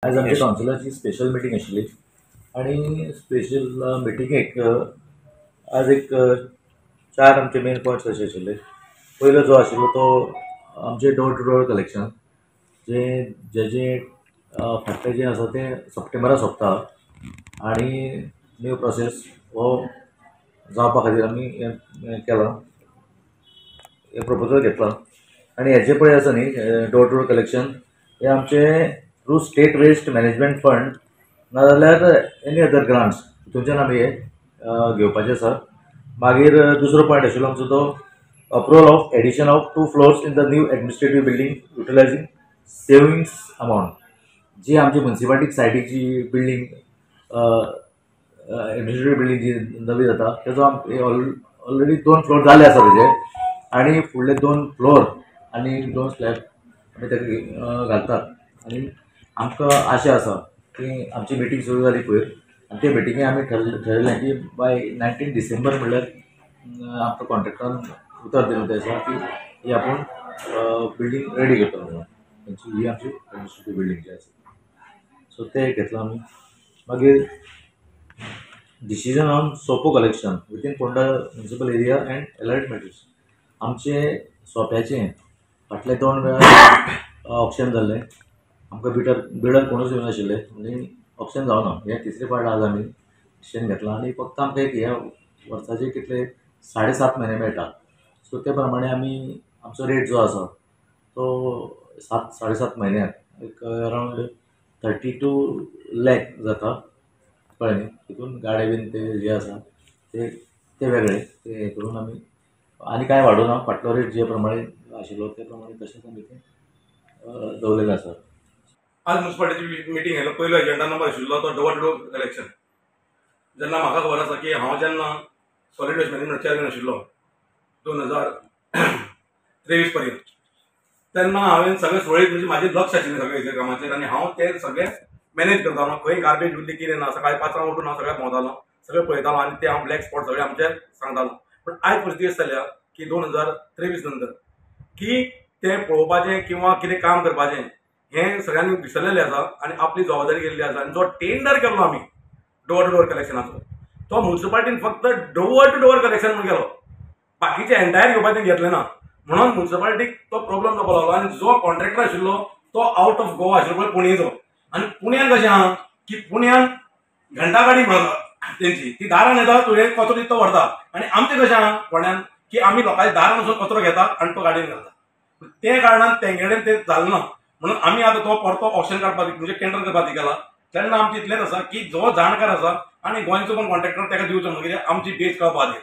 आयज आमच्या कावन्सिलाची special meeting आशिल्ली आनी स्पेशल मिटिंगेक आज एक चार आमचे मेन पॉयंट्स अशे आशिल्ले. पयलो जो आशिल्लो तो आमचें डोर टू डोर कलेक्शन जें जेजें फाटलें जें आसा तें सप्टेंबरा सोंपता आनी न्यू प्रोसेस हो जावपा खातीर आमी हें केलां, हें प्रपोजल घेतलां. आनी हेजें पळय आसा न्ही डोर टू डोर कलेक्शन हें आमचें through state waste management fund नाजाल्यार एनी अदर ग्रांट्स हितूनच्यान आमी हें घेवपाचें आसा. मागीर दुसरो पॉयंट आशिल्लो आमचो तो approval of addition of 2 floors in the new administrative building utilising savings amount. जी आमची मुन्सिपालिटी सायडीची बिल्डींग एडमिनिस्ट्रेटीव बिल्डींग जी नवी जाता तेजो ऑलरेडी 2 फ्लोर जाल्ले आसा तेजे आनी फुडले 2 फ्लोर आनी 2 स्लॅब आमी ताका घालतात. आनी आमकां आशा आसा की आमची मिटींग सुरू जाली पयर आनी ते मिटिंगे आमी ठरयलें की बाय 19 डिसेंबर म्हणल्यार आमकां कॉन्ट्रेक्टरान उतर दिलें तें आसा की ही आपूण बिल्डींग रेडी करतलो म्हणून तेंची ही आमची एडमिनिस्ट्रेटीव बिल्डींग जी आसा. सो तें घेतलां आमी. मागीर decision on Sopo collection within Ponda municipal area and allied matters. आमचें सोप्याचें फाटले 2 वेळा ऑप्शन जाल्लें, आमकां बिडर कोणूच येवनाशिल्ले आनी ऑप्शन जावना. हें तिसरे पावट आज आमी डिसिजन घेतलां आनी फक्त आमकां एक ह्या वर्साचे कितले 7.5 म्हयने मेळटा. सो ते प्रमाणे आमी आमचो रेट जो आसा तो 7 7.5 म्हयन्याक एक अरावंड 32 लॅक जाता, कळ्ळें न्ही. तितून गाडे बीन ते जे आसा ते ते वेगळे ते हें करून आमी आनी कांय वाडोवना, फाटलो रेट जे प्रमाणे आशिल्लो ते प्रमाणे तशेंच आमी तें दवरलेलें आसा. आज मुन्सिपालिटीची मिटींग आयलो, पयलो एजेंडा नंबर आशिल्लो तो डोर टू डोर कलेक्शन. जेन्ना म्हाका खबर आसा की हांव जेन्ना सॉलीड वेस्ट मॅनेजमेंट चेअरमॅन आशिल्लो 2023 पर्यंत, तेन्ना हांवें सगळें सुरळीत म्हणजे म्हाजें लक्ष आशिल्लें सगळें हेजेर कामाचेर आनी हांव तें सगळें मॅनेज करतालो. खंय गार्बेज उरली कितें ना, सकाळीं 5 उठून हांव सगळें भोंवतालो, सगळें पळयतालो आनी ते हांव ब्लॅक स्पॉट सगळे आमचे सांगतालो. पूण आयज परिस्थिती अशी जाल्या की 2023 नंतर की तें पळोवपाचें किंवा कितें काम करपाचें हें सगळ्यांनी विसरलेलें आसा आनी आपली जबाबदारी केल्ली आसा. आनी जो टेंडर केल्लो आमी डोर टू डोर कलेक्शनाचो तो मुन्सिपालिटीन फक्त डोर टू डोर कलेक्शन म्हणून केलो, बाकीचे एंटायर घेवपाचें घेतलें ना, म्हणून मुन्सिपालिटीक तो प्रॉब्लम जावपाक लागलो. आनी जो कॉन्ट्रॅक्टर आशिल्लो तो आवट ऑफ गोवा आशिल्लो पळय, पुणेचो. आनी पुण्यान कशें आहा की पुण्यान घंटा गाडी म्हणटा तेंची, ती दारान येता, तुवें कचरो दिता तो व्हरता. आनी आमचें कशें आहा फोंड्यान की आमी लोकांच्या दारान वचून कचरो घेता आनी तो गाडयेन घालता. ते कारणान तेंगे कडेन तें जालें ना, म्हणून आमी आतां तो परतो ऑप्शन काडपाक म्हणजे टेंडर करपाक गेला. तेन्ना आमचें इतलेंच आसा की जो जाणकार आसा आनी गोंयचो पण कॉन्ट्रॅक्टर ताका दिवचो न्हू, कित्याक आमची बेज कळपा खातीर.